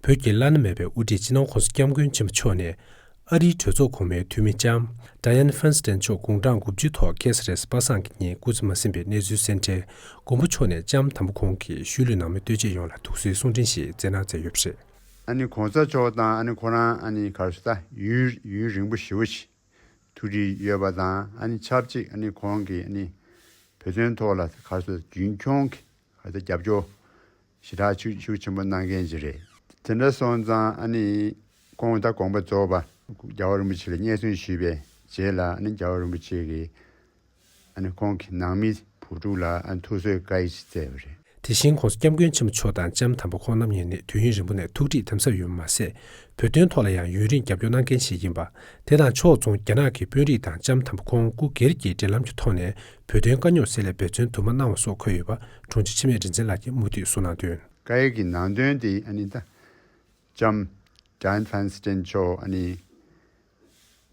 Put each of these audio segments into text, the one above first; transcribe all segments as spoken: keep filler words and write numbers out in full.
བོད་ཀྱི་བླ་ན་མེད་པའི་དབུ་ཁྲིད་སྤྱི་ནོར་༸གོང་ས་༸སྐྱབས་མགོན་ཆེན་པོ་མཆོག་ནས། ཨ་རིའི་གྲོས་ཚོགས་གོང་མའི་འཐུས་མི་ལྕམ་Dianne Feinstein་མཆོག་དགུང་གྲངས་དགུ་བཅུའི་ཐོག་ཁ་སང་རེས་གཟའ་པ་སངས་ཀྱི་ཉིན་སྐུ་ཚེ་མ་ཟིན་པའི་གནས་ཚུལ་གསན་འཕྲལ། མགོན་པོ་མཆོག་ནས་ལྕམ་དམ་པ་ཁོང་གིས་ཤུལ་ལུས་ནང་མི་ལྟོས་བཅས་ཡོངས་ལ་ཐུགས་གསོའི་གསུང་འཕྲིན་ཞིག་བསྩལ་གནང་མཛད་ཡོད་པ་རེད། ཨ་ནི་གོང་ས་མཆོག་དང་ཨ་ནི་ཁོ་རང་ཨ་ནི་ག་རེ་ཟེར་ད་ཡུན་ཡུན་རིང་པོ་ཞེ་པོ་ཅིག་ཐུགས་འདྲིས་ཡོད་པ་དང་ཨ་ནི་ཆབས་ཅིག་ཨ་ནི་ཁོང་གིས་ཨ་ནི་བོད་དོན་ཐོག་ལ་ག་རེ་ཟེར་རྒྱུན་འཁྱོངས་ཀྱི་ག་རེ་ཟེར་རྒྱབ་སྐྱོར་ཞེ་དྲག་ཤུགས་ཤུགས་ཆེན་པོ་གནང་མཁན་ཅིག་རེད། དེ་འདྲ་སོང་ཙང་ཨ་ནི་ཁོང་ད་དགོངས་པ་རྫོགས་པ་རྒྱལ་བ་རིན་པོ་ཆེ་ལ་སྙན་སེང་ཞུས་པའི་རྗེས་ལ་ཨ་ནི་རྒྱལ་བ་རིན་པོ་ཆེ་གིས་ཨ་ནི་ཁོང་གི་ནང་མི་བུ་ཕྲུག་ལ་ཨ་ནི་ཐུགས་གསོའི་བཀའ་ཡིག་ཅིག་བསྩལ་བ་རེད། དེ་བཞིན་༸གོང་ས་༸སྐྱབས་མགོན་ཆེན་པོ་མཆོག་དང་ལྕམ་དམ་པ་ཁོང་རྣམ་གཉིས་ནི་དུས་ཡུན་རིང་པོ་ནས་ཐུག་འཕྲད་དམ་ཟབ་ཡོད་པ་མ་ཟད། བོད་དོན་ཐོག་ལ་ཡང་ཡུན་རིང་རྒྱབ་སྐྱོར་གནང་མཁན་ཞིག་ཡིན་པ། དེ་དང་ཕྱོགས་མཚུངས་རྒྱ་ནག་གི་དཔོན་རིགས་དང་ལྕམ་དམ་པ་ཁོང་སྐུ་སྒེར་གྱི་འབྲེལ་ལམ་གྱི་ཐོག་ནས་བོད་དོན་དཀའ་རྙོག་སེལ་ལ་འབད་བརྩོན་དུ་མ་གནང་བ་སོགས་འཁོད་ཡོད་པ་དྲུང་ཆེ་འཆི་མེད་རིག་འཛིན་ལགས་ཀྱིས་མུ་མཐུད་གསུངས་གནང་དོན། བཀའ་ཡིག་གི་ནང་དོན་དེ་ཨ་ནི་ད་ལྕམ་Dianne Feinstein་མཆོག་ཨ་ནི་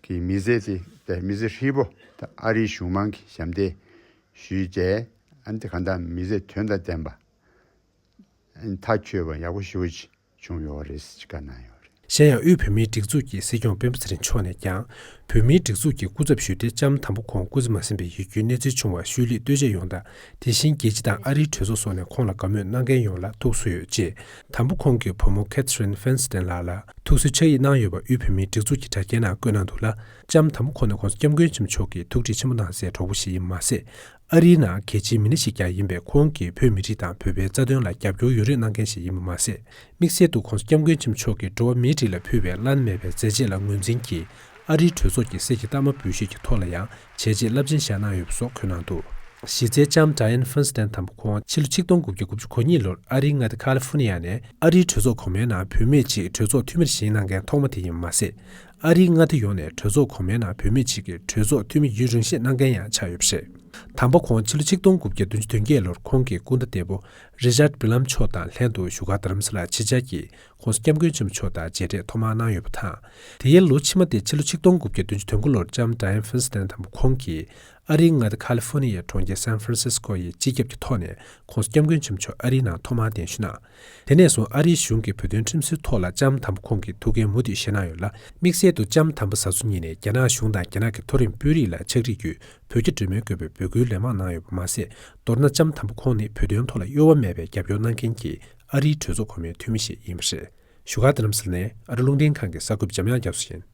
གི་མི་ཚེ་དེ་དེ་མི་ཚེ་ཧྲིལ་པོ་ད་ཨ་རིའི་གཞུང་མང་གི་ཞབས་འདེགས་ཞུས་རྗེས་ཨ་ནི་དེ་གང་ལྟར་མི་ཚེ་དོན་དང་ལྡན་པ་ཨ་ནི་མཐའ་འཁྱོལ་བ་ཡག་པོ་ཞེ་པོ་ཅིག་བྱུང་ཡོད་རེད་ཅེས་བཀའ་གནང་ཡོད་རེད། གཞན་ཡང་དབུས་བོད་མིའི་སྒྲིག་འཛུགས་ཀྱི་སྲིད་སྐྱོང་སྤེན་པ་ཚེ་རིང་མཆོག་ནས་ཀྱང་། བོད་མིའི་སྒྲིག་འཛུགས་ཀྱི་སྐུ་ཚབ་ཞུས་ཏེ་ལྕམ་དམ་པ་ཁོང་སྐུ་ཚེ་མ་ཟིན་པའི་ཡིད་སྐྱོའི་གནས་ཚུལ་བྱུང་བར་ཤུལ་ལུས་ལྟོས་བཅས་ཡོངས་དང་། དེ་བཞིན་རྒྱལ་སྤྱི་དང་ཨ་རིའི་གྲོས་ཚོགས་སོགས་ནས་ཁོང་ལ་དགའ་མོས་གནང་མཁན་ཡོངས་ལ་ཐུགས་གསོ་ཡོད་ཅེས། དམ་པ་ཁོང་གི་བུ་མོ་Catherine Feinstein་ལགས་ལ་ཐུགས་གསོའི་ཕྱག་ཡིག་གནང་ཡོད་པ་དབུས་བོད་མིའི་སྒྲིག་འཛུགས་ཀྱི་དྲ་རྒྱའི་ནང་བཀོད་གནང་འདུག་ལ། ལྕམ་དམ་པ་ཁོང་ནི་༸གོང་ས་༸སྐྱབས་མགོན་ཆེན་པོ་མཆོག་གི་ཐུགས་ཁྲིད་ཆེན་པོ་གནང་སའི་གྲོགས་པོ་ཞིག་ཡིན་པ་མ་ཟད། ཨ་རིའི་ནང་གལ་ཆེའི་མི་སྣ་ཞིག་ཀྱང་ཡིན་པས། ཁོང་གིས་བོད་མི་རིགས་དང་བོད་པའི་རྩ་དོན་ལ་རྒྱབ་སྐྱོར་ཡོད་རེ་གནང་མཁན་ཞིག་ཡིན་པ་མ་ཟད། དམིགས་བསལ་དུ་༸གོང་ས་༸སྐྱབས་མགོན་ཆེན་པོ་མཆོག་གིས་འགྲོ་བ་མིའི་རིགས་ལ་ཕུལ་བའི་བླ་ན་མེད་པའི་མཛད་རྗེས་ལ་ངོས་འཛིན་གྱིས། ཨ་རིའི་གྲོས་ཚོགས་ཀྱི་གསེར་གྱི་རྟགས་མ་འབུལ་བཞེས་ཀྱི་ཐོག་ལ་ཡང་བྱས་རྗེས་རླབས་ཆེན་བཞག་གནང་ཡོད་པ་སོགས་འཁོད་གནང་འདུག། གཞི་རྩའི་ལྕམ་Dianne Feinstein་དམ་པ་ཁོང་ཕྱི་ལོ་ཆིག་སྟོང་དགུ་བརྒྱ་དགུ་བཅུ་གོ་གཉིས་ལོར་ཨ་རིའི་མངའ་སྡེ་ཁ་ལི་ཧྥོ་ནི་ཡ་ནས་ཨ་རིའི་གྲོས་ཚོགས་གོང་མའི་ནང་བུད་མེད་ཅིག་གྲོས་ཚོགས་འཐུས་མིར་བཞེངས་གནང་མཁན་ཐོག་མ་དེ་ཡིན་པ་མ་ཟད། ཨ་རིའི་མངའ་སྡེ་ཡོངས་ནས་གྲོས་ཚོགས་གོང་མའི་ནང་བུད་མེད་ཅིག་གིས་གྲོས་ཚོགས་འཐུས་མི་ཡུན་རིང་ཤོས་གནང་མཁན་ཡང་ཆགས་ཡོད་པ་རེད། དམ་པ་ཁོང་ཕྱི་ལོ་ཆིག་སྟོང་དགུ་བརྒྱ་བདུན་ཅུ་དོན་བརྒྱད་ལོར་ཁོང་གི་སྐུ་ཟླ་འདས་པོ་Richard Bellamy་མཆོག་དང་ལྷན་དུ་བཞུགས་སྒར་རྡ་རམ་ས་ལར་ཆེད་བཅར་གྱིས་༸གོང་ས་༸སྐྱབས་མགོན་ཆེན་པོ་མཆོག་དང་མཇལ་འཕྲད་ཐོག་མར་གནང་ཡོད་པ་དང་། དེའི་ལོ་ཕྱི་མ་དེ་ཕྱི་ལོ་ཆིག་སྟོང་དགུ་བརྒྱ་བདུན་ཅུ་དོན་དགུ་ལོར་ལྕམ་Dianne Feinstein་དམ་པ་ཁོང་གིས་ཨ་རིའི་མངའ་སྡེ་ཁ་ལི་ཧྥོ་ནི་ཡའི་གྲོང་ཁྱེར་San Francisco་ཡི་སྤྱི་ཁྱབ་ཀྱི་ཐོག་ནས་༸གོང་ས་༸སྐྱབས་མགོན་ཆེན་པོ་མཆོག་ཨ་རིའི་ནང་ཐོག་མར་གདན་ཞུ་གནང་། དེ་ནས་བཟུང་ཨ་རིའི་གཞུང་གིས་བོད་དོན་ཁྲིམས་སྲོལ་ཐོག་ལ་ལྕམ་དམ་པ་ཁོང་གི་ཐུགས་འགན་མུ་མཐུད་བཞེས་གནང་ཡོད་ལ། དམིགས་བསལ་དུ་ལྕམ་དམ་པ་གཟའ་འཁོར་ཉིན་ནས་རྒྱ་ནག་གཞུང་དང་རྒྱ་ནག་གི་མཐོ་རིམ་དཔོན་རིགས་ལ་ཕྱག་བྲིས་བརྒྱུད་བོད་རྒྱ་གྲོས་མོལ་དགོས་པའི་འབོད་སྐུལ་ལན་མང་གནང་ཡོད་པ་མ་ཟད། མདོར་ན་ལྕམ་དམ་པ་ཁོང་ནི་བོད་དོན་ཐོག་ལ་གཡོ་བ་མེད་པའི་རྒྱབ་སྐྱོར་གནང་མཁན་གྱི་ཨ་རིའི་གྲོས་ཚོགས་གོང་མའི་འཐུས་མི་ཞིག་ཡིན་པ་རེད། བཞུགས་སྒར་རྡ་རམ་ས་ལ་ནས་ཨ་རི་རླུང་འཕྲིན་ཁང་གི་གསར་འགོད་པ་འཇམ་དབྱངས་རྒྱ་མཚོ་ཡིན།